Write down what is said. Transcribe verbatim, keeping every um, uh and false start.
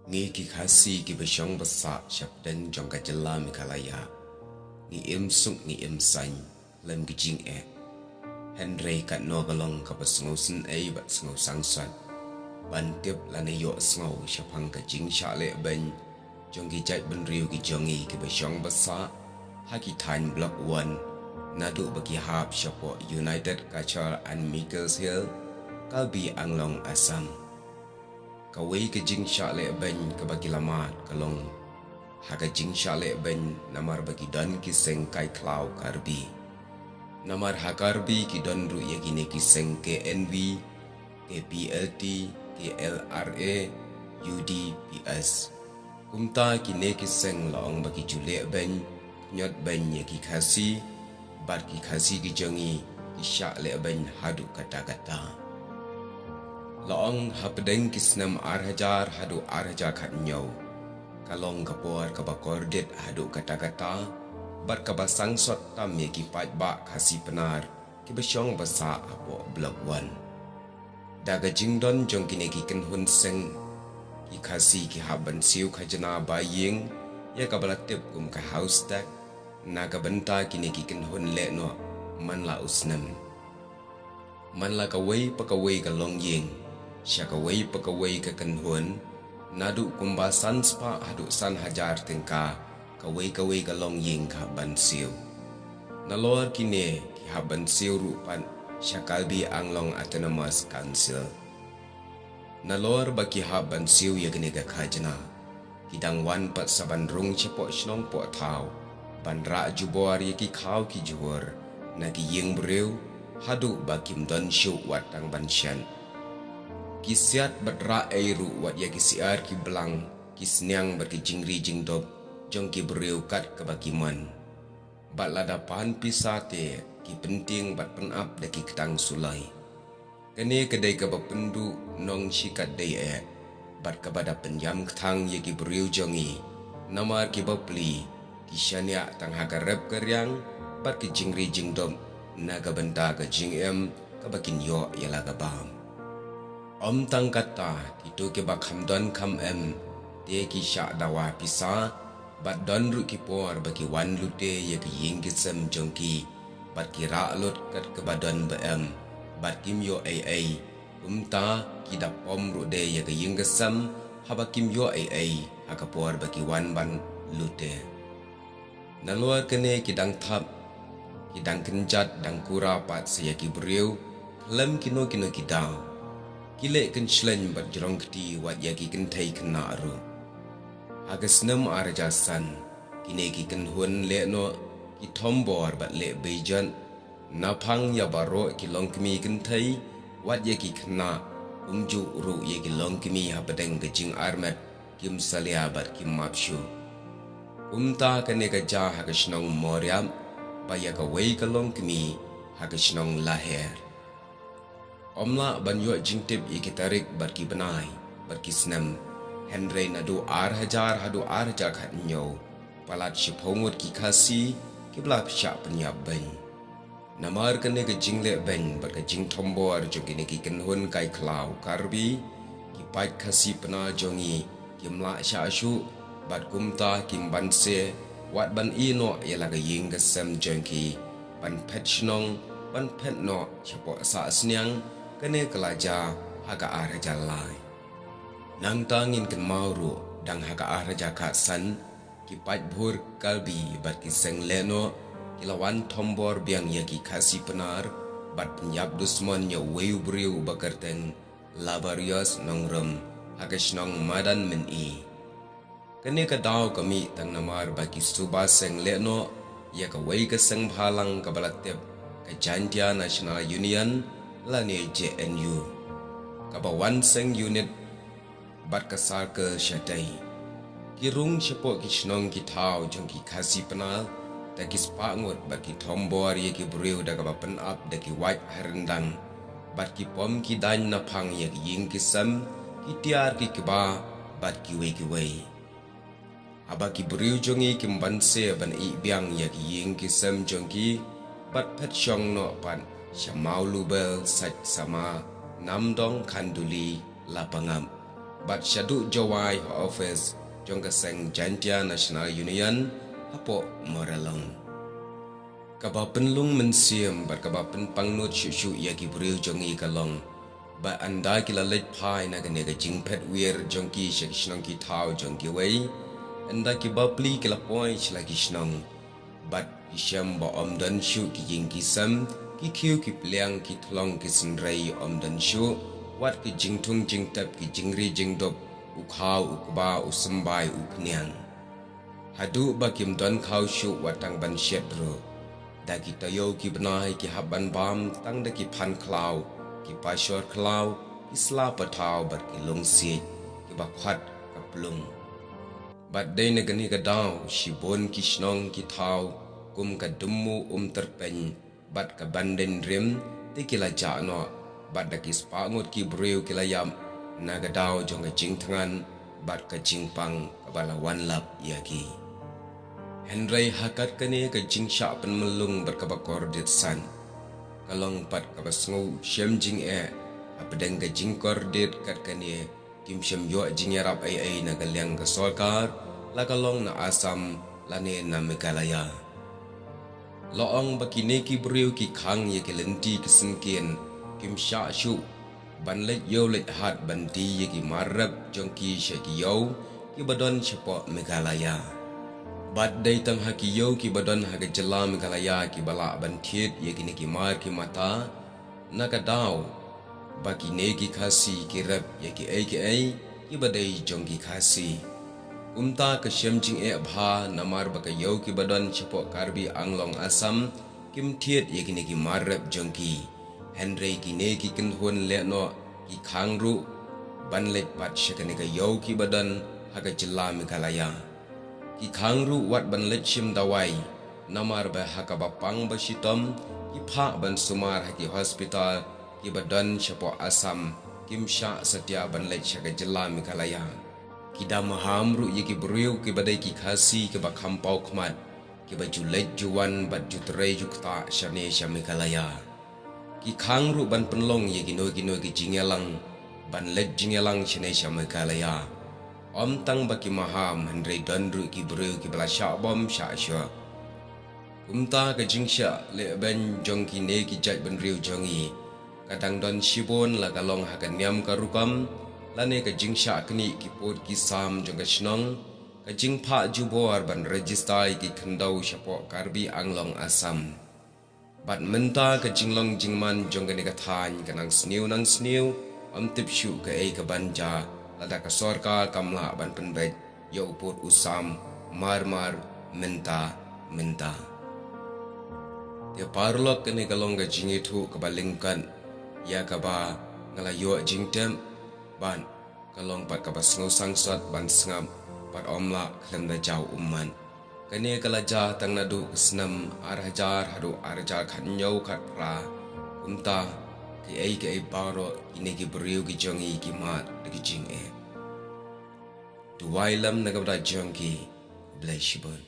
Ngi ki Khasi kiba shong ba sah shapdeng jong ka jylla Meghalaya, ngi im suk ngi im saiñ lem ki jingeh. Hynrei katno ka long kaba sngewsynei bad sngewsangsot ban tip lane ïohsngew shaphang ka jingshah lehbeiñ jong ki jaitbynriew ki jong ngi kiba shong ba sah ha ki thaiñ Block One, naduh ba ki hap shapoh United Cachar and Mikir Hills, Karbi Anglong, Assam. Kawei ka jingshah lehbeiñ kaba ki la mad ka long ha ka jingshah lehbeiñ namar ba ki don ki seng kai khlaw Karbi. Namar ha Karbi ki don ruh ïa kine ki seng K N V, K P L T, K L R A, U D P S. Kumta kine ki seng la ong ba ki ju lehbeiñ, ñiot beiñ ïa ki Khasi, bad ki Khasi ki jong ngi ki shah lehbeiñ haduh katta katta. La ong hapdeng ki snem ar hajar haduh ar hajar khathynñiew, ka long ka por kaba kordit haduh katta katta bad kaba sangsot tam ïa ki paidbah Khasi Pnar kiba shong ba sah hapoh Block One. Da ka jingdon jong kine ki kynhun seng, ki Khasi ki hap ban siew khajna ba ïing ïa kaba la tip kum ka house tax, na ka bynta kine ki kynhun lehnoh man la u snem. Man la kawei pa kawei ka longïing, sha kawei pa kawei ka kynhun, naduh kumba san spah haduh san hajar tyngka kawei kawei ka longïing ka hap ban siew. Nalor kine ki hap ban siew ruh pat sha Karbi Anglong Autonomous Council. Nalor ba ki hap ban siew ïa kane ka khajna, ki dang wan pat sa ban rung shapoh shnong poh thaw ban rah jubor ïa ki khaw ki jhur na ki ïing briew haduh ba kim don shuh wat tang ban shet. Ki siat bad rah ei ruh wat ïa ki syiar ki blang, ki sniang bad ki jingri jingdop jong ki briew kat kaba ki mon. Bad lada pan pisa te ki pyntieng bad pynap da ki ktang suloi. Kane ka dei kaba pynduh nongshikatdei eh bad kaba da pynïam kthang ïa ki briew jong ngi. Namar ki bapli ki shaniah tang ha ka rep ka riang bad ki jingri jingdop na ka bynta ka jingim kaba kin ïoh ïa la ka bam. Ym tang kata, kito kiba kham don kham em te ki shah dawa pisa, bad don ruh ki por ba ki wan lute ïa ki ïing ki sem jong ki bad ki rah lut kat kaba don ba em bad kim ïoh ei ei. Kumta ki da pom ruh de ïa ka ïing ka sem haba kim ïoh ei ei ha ka por ba ki wan ban lute. Nalor kane ki dang thap, ki dang kynjat dang kura pat sa ïa ki briew khlem kino kino ki daw. Ki leh kynshleng bad jrong kti wat ïa ki kynthei khynnah ruh. Ha ka snem ar hajar san, kine ki kynhun lehnoh ki thombor bad leh beijot naphang ïa baroh ki longkmie kynthei wat ïa ki khynnah, kumjuh ruh ïa ki longkmie hapdeng ka jingarmet kim salia bad kim map shuh. Kumta kane ka jia ha ka shnong Mawriap, ba ïa kawei ka longkmie ha ka shnong Laher. Ym lah ban ïoh jingtip ïa ki tarik bad ki bnai bad ki snem, hynrei naduh ar hajar haduh ar hajar khathynñiew, palat shiphew ngut ki Khasi kiba la shah pynïap beiñ. Namar kane ka jingleh beiñ bad ka jingthombor jong kine ki kynhun kai khlaw Karbi, ki paid Khasi Pnar jong ngi kim lah shah shuh, bad kumta kim banse wat ban ïeh noh ïa la ka ïing ka sem jong ki, ban phet shnong, ban phet noh shapoh sah sniang. Kane ka la jia ha ka ar hajar lai. Nangta ngin kynmaw ruh dang ha ka ar hajar khatsan, ki paidbah Karbi bad ki seng lehnoh ki la wan thombor biang ïa ki Khasi Pnar bad pynïap dusmon ïa uwei u briew uba kyrteng Laborius Nongrum ha ka shnong Madan Myni. Kane ka daw ka mih tang namar ba ki suba seng lehnoh ïa kawei ka seng bhalang kaba la tip ka Jaintia National Union lane J N U, kaba wan seng unit bad ka circle shatei. Ki rung shapoh ki shnong ki thaw jong ki Khasi Pnar da ki spah ngut bad ki thombor ïa ki briew da kaba pynap da ki wait ha ryndang, bad ki pom ki daiñ naphang ïa ki ïing ki sem, ki tiar ki kba bad kiwei kiwei. Haba ki briew jong ngi kim banse ban ïeh biang ïa ki ïing ki sem jong ki bad phet shong noh pat sha Mawlubel, Saitsama, Namdong, Khanduli, Lapangap, bad shaduh jawai ha office jong ka seng Jaintia National Union hapoh Moralong. Kaba pynlung mynsiem bad kaba pynpangnud shuh shuh ïa ki briew jong ngi ka long ba ynda ki la leit phai na kane ka jingphet wir jong ki sha ki shnong ki thaw jong kiwei, ynda ki bapli ki la poi sha la ki shnong, bad ki shem ba ym don shuh ki ïing ki sem, ki khiew ki pliang, ki thlong ki synrei ym don shuh, wat ki jingthung jingtep, ki jingri jingdup, u khaw u kba, u symbai u phniang. Haduh ba kim don khaw shuh wat tang ban shet ruh. Da ki taïew ki bnai ki hap ban bam tang da ki phan khlaw, ki pashor khlaw, ki sla pathaw bad ki lungsiej kiba khot ka plung. Bad dei na kane ka daw shibun ki shnong ki thaw kum ka Dummu Umtyrpeng bad ka Bandein Rim te ki la jah noh, bad da ki spah ngut ki briew ki la ïap na ka daw jong ka jingthngan bad ka jingpang kaba la wan lap ïa ki. Hynrei ha kat kane ka jingshah pynmlung bad kaba kordit san, ka long pat kaba sngewshem jingeh hapdeng ka jingkordit kat kane, kim shym ïoh jingïarap ei ei na ka liang ka sorkar, la ka long na Assam lane na Meghalaya. La ong ba kine ki briew ki khang ïa ki lynti ki syngkien, kim shah shuh ban leit ïew leit hat ban die ïa ki mar rep jong ki sha ki ïew kiba don shapoh Meghalaya. Bad dei tang ha ki ïew kiba don ha ka jylla Meghalaya kiba lah ban thied ïa kine ki mar ki mata, na ka daw ba kine ki Khasi ki rep ïa kiei kiei kiba dei jong ki Khasi. Kumta ka shem jingeh bha namar ba ka ïew kiba don shapoh Karbi Anglong Assam kim thied ïa kine ki mar rep jong ki. Hynrei kine ki kynhun lehnoh ki khang ruh ban leit pat sha kane ka ïew kiba don ha ka jylla Meghalaya. Ki khang ruh wat ban leit shim dawai, namar ba ha kaba pang ba shitom ki phah ban sumar ha ki hospital kiba don shapoh Assam, kim shah satia ban leit sha ka jylla Meghalaya. Ki da maham ruh ïa ki briew kiba dei ki Khasi kiba kham paw khmat, kiba ju leit ju wan bad ju trei ju ktah shane sha Meghalaya. Ki khang ruh ban pynlong ïa kino kino ki jingïalang ban leit jingïalang shane sha Meghalaya. Ym tang ba ki maham, hynrei don ruh ki briew kiba la shah bom shah shoh. Kumta ka jingshah lehbeiñ jong kine ki jaitbynriew jong ngi ka dang don shibun, la ka long ha ka niam ka rukom lane ka jingshah knieh ki pud ki sam jong ka shnong, ka jingphah jubor ban register ïa ki khyndew shapoh Karbi Anglong Assam. Bad mynta ka jinglong jingman jong kane ka thaiñ ka nang sniew nang sniew, ym tip shuh kaei kaban jia lada ka sorkar kam lah ban pynbeit ïa u pud u sam mar mar mynta mynta. Te paralok, kane ka long ka jingïathuh kaba lyngkot ïa kaba nga la ïoh jingtip, bad ka long pat kaba sngewsangsot ban sngap, bad ym lah khlem da jaw ummat. Kane ka la jia tang naduh ka snem ar hajar haduh ar hajar khathynñiew khatphra. Kumta kiei kiei baroh kine ki briew ki jong ngi ki mad da ki jingeh. Duwai lem na ka bynta jong ki. Blei shibun.